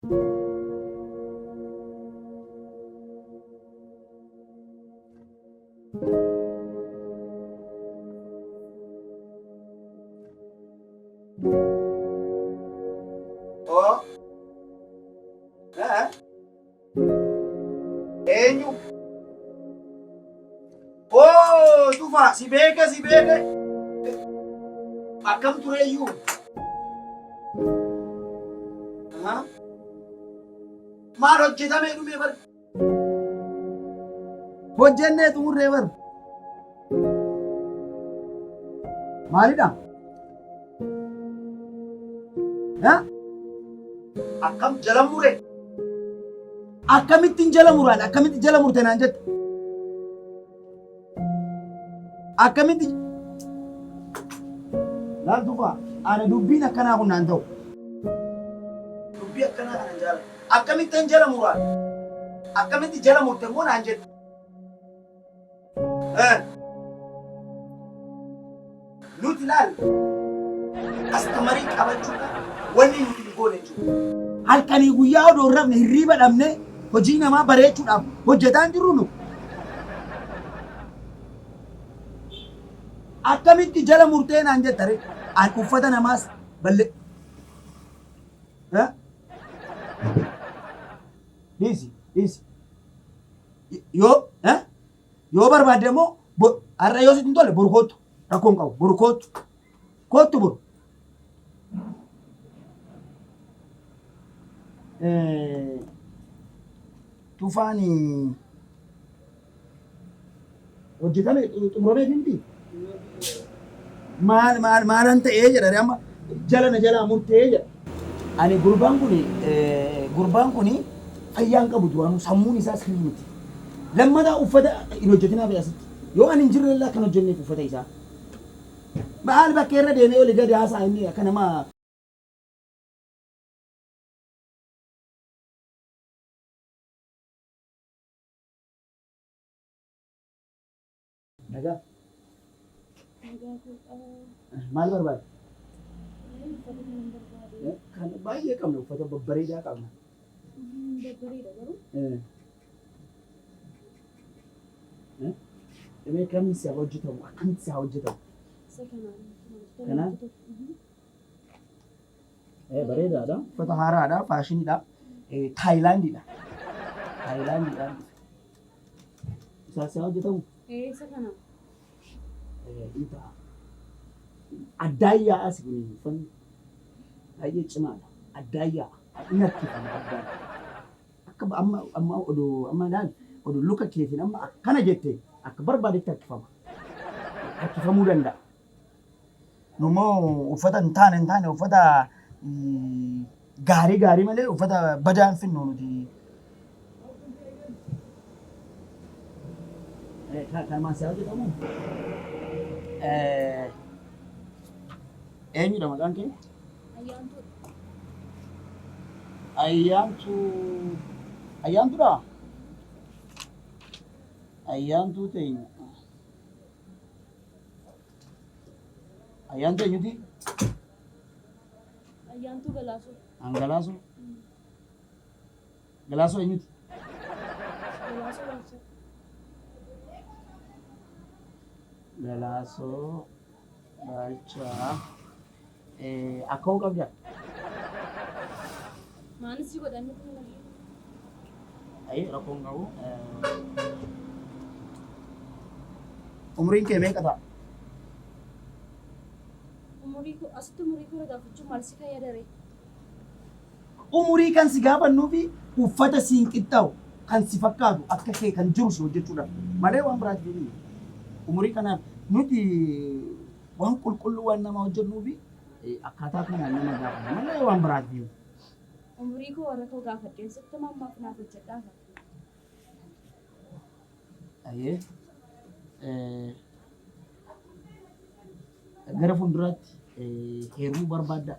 Oo. Eh? Eenyu? Oo, Tufaa, si beeka, si beeka. Akkam tureeyyuu? Ha? Maal hojjetamee dhumee bar? Hojjennee xumurree bar. Maalidha? Ha? Akkam jala mure? Akkamittiin jala muraan? Akkamitti jala murte naan jette? Akkamitti? Laal Tufaa, ana dubbiin akkanaa kun naan ta'u. Dubbii akkanaa kana hin jaaladhu. Akkamittan jala muraan? Akkamitti jala murte immoo naan jette? Eh. Nuti laal kastamarii qabachuudhaaf wanni nuti hin goone hin jiru. Halkanii guyyaa odoo hin rafne hirriiba dhabne hojii namaa bareechuudhaaf hojjetaa hin jirru nu. Akkamitti jala murtee naan jetta ree? An uffata namaas balle. Eh? Dhiisi dhiisi. Yoo eh? Yoo barbaadde immoo har'a yoo sitti hin tolle boru koottu. Rakkoo hin qabu. Boru koottu. Koottu boru. Tufaan hojjetame xumuramee miti. Maal maal maalan ta'ee jedha amma jala na jalaa murtee jedha. Ani gurbaan kun gurbaan kun fayyaa hin qabu duraanuu sammuun isaa sirrii miti. Lammataa uffata hin hojjetinaa fi asitti. Yoo ani hin jirre illee akka hin hojjenneef uffata isaa. Maal bakka irra deemee oli gadi haasa'a inni akka nama Nagaa. Nagaa fuudhaa. Maal barbaadde? Uffata kanan barbaade. Kan baay'ee qabna uffata babbareedaa qabna. Babbareeda garuu. Dhibee kamiin si haa hojjetamu? Akkamitti si haa hojjetamu? Isa kanaan. Kanaan? Bareedaadha. Uffata haaraadha, faashiniidha. Taayilaandiidha. Taayilaandiidhaan dhufe. Isaa si haa hojjetamu? Isa kana. Ni ta'a. Addaan yaa'a si kun uffanni baay'ee cimaadha. Addaan yaa'a. Inni harkifama addaan. Akka amma amma odoo amma ilaali odoo luka keetiin amma akkana jette akka barbaadetti harkifama. Harkifamuu danda'a. Nu immoo uffata hin taane hin taane uffata gaarii gaarii malee uffata badaa hin finnu nuti. Kan maal si hojjetamu? Eenyudha maqaan kee? Ayyaantuu. Ayyaantuu. Ayyaantuudha? Ayyaantuu teenya. Ayyaantuu eenyuti? Ayyaantuu Galaasoo. An Galaasoo. Galaasoo eenyuti? Galaasoo Baalchaa. Galaasoo Baalchaa. Akkoo qabda? Maanis si godha inni kun malee. Ayi rakkoon qabu. Umriin kee meeqa ta'a? Umurii koo asitti umurii koo gaafachuun maal si fayyada ree? Umurii kan si gaafannuu fi uffata siin qixxaawu kan si fakkaatu akka kee kan jiru si hojjechuudhaaf malee waan biraatiif miti. Umurii kanaaf nuti waan qulqulluu waan nama hojjennuu fi akkaataa kanaan nama gaafanna malee waan biraatiif miti. Umurii koo warra koo gaafadheen sitti ammaaf naaf hojjedhaa. Ayyee. Gara fuulduraatti heerumuu barbaaddaa?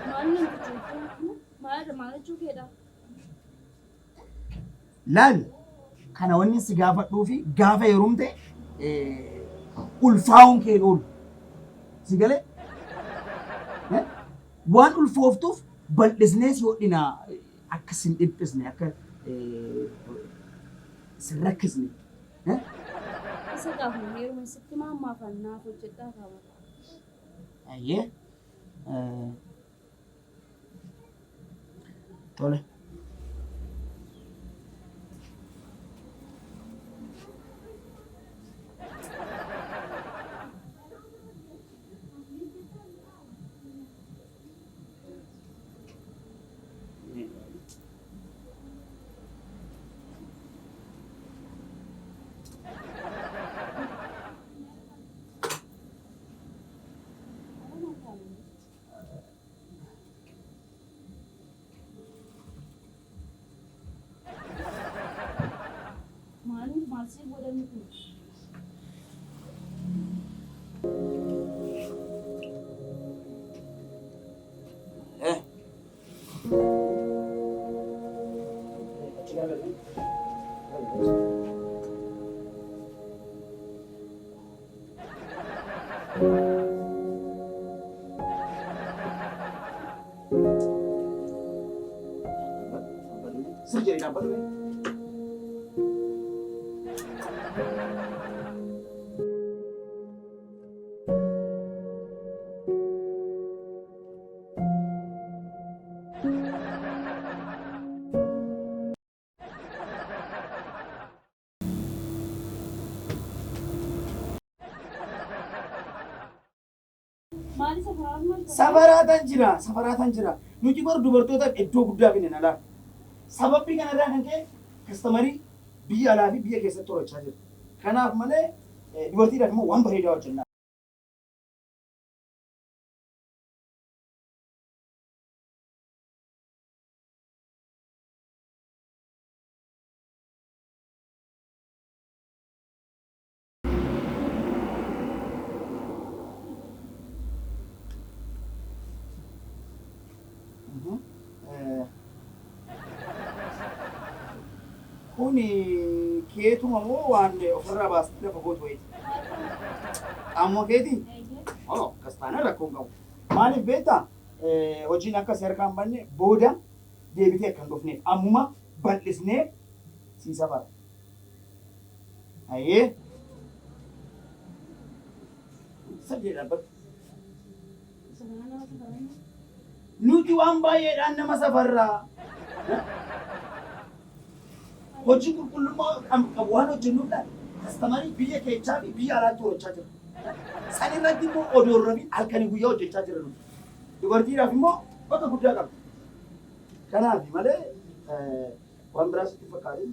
Maal namtichi kun maal maal jechuu keedha? Laal kana wanni si gaafadhuu fi gaafa heerumte ulfaa'uun kee hin oolu. Si galee? Waan ulfooftuuf Bal'isnee si hodhina akka sin dhiphisne akka sin rakkisne. Isa gaafuma heerume sitti maammaaf naaf hojjedhaa kaawwata. Ayyee. Tole. Maaliif maal siif godhanni kun? Achi garagalii. Sir jedhee dhaabbatu. Maali safaraan maal ta'e? Safaraatan jira, safaraatan jira. Nuti bar dubartootaaf iddoo guddaa kennan alaa. Sababbii kanarraa kan ka'e kastamarii biyya alaa fi biyya keessatti horachaa jira. Kanaaf malee dubartiidhaaf immoo waan bareedaa hojjenna. Kuni keetuma moo waan ofirraa baastee lafa gootu wayiiti? Qaamuma keetii? Oo, akkas taanaan rakkoo hin qabu. Maaliif beektaa? Hojiin akka si harkaa hin banne booda deebitee akka hin dhufneef ammuma bal'isnee sii safara. Hayyee. Sadii dhaabbadhu. Nuti waan baay'eedhaan nama safarraa. Hojii qulqullummaa qabu waan hojjennuuf kastamarii biyya keechaa fi biyya alaatti horachaa jira. San irratti immoo odoo hin rafin halkanii guyyaa hojjechaa jira nuti. Dubartiidhaaf immoo bakka guddaa qabdi. Kanaaf malee waan biraa sitti fakkaatin.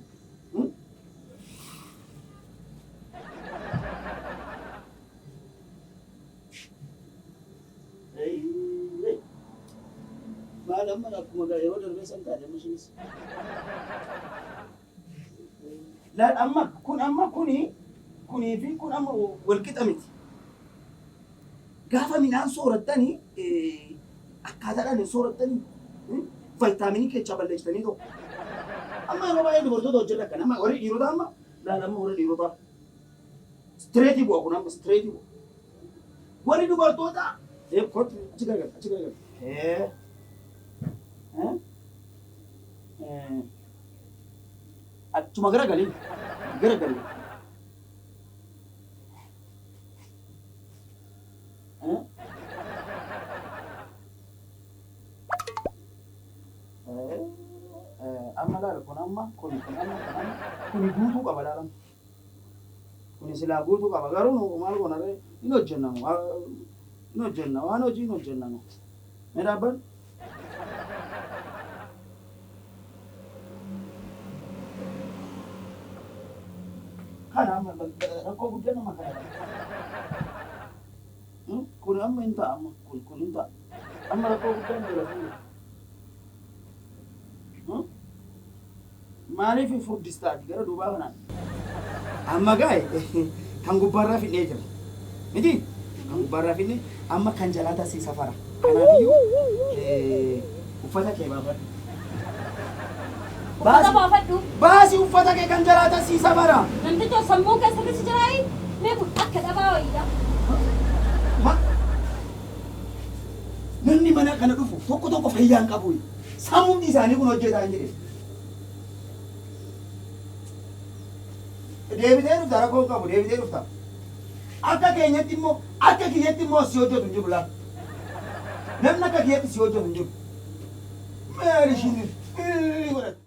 Maal amma akkuma yeroo darbee san taate amma ishinis. Laal amma kun amma kuni kunii fi kun amma wal qixa miti. Gaafa midhaan soorattanii akkaataadhaan hin soorattanii vaayitaaminii keessaa balleessitanii ta'u. Amma yeroo baay'ee dubartoota hojjetan akkana amma warri dhiirotaa amma laal amma warri dhiirotaa istireetii bu'a kun amma istireetii bu'a. Warri dubartootaa kottu achi garagal achi garagal. Achuma garagalii garagalii. Amma laal kun amma kun kun amma kun amma kuni guutuu qaba laal amma. Kuni silaa guutuu qaba garuu nu maal goona ree hin hojjenna nu hin hojjenna waan hojii hin hojjenna nu. Mee dhaabban. Kana amma rakkoo guddaa nama kana. Kun amma hin ta'a amma kun kun hin ta'a. Amma rakkoo guddaan jira fuula. Maaliif furdistaati gara duubaa kanaan? Amma gaa'e kan gubbaarraa fidnee jira. Miti? Kan gubbaarraa fidne amma kan jalaa tasii safara. Kanaafiyyuu uffata kee baafadhu. Uffata baafadhu. Baasi uffata kee kan jalaa tasii safara. Namticha sammuu keessatti si jiraayi? Mee kun akka dhabaa wayiidha. Ma Namni mana kana dhufu tokko tokko fayyaa hin qabu. Sammuun isaanii kun hojjetaa hin jedhe. Deebitee dhufta rakkoo hin qabu deebitee dhufta. Akka keenyatti immoo akka kiyyatti immoo si hojjetu hin jiru laata. Namni akka kiyyatti si hojjetu hin jiru. Maal ishiin godhatti.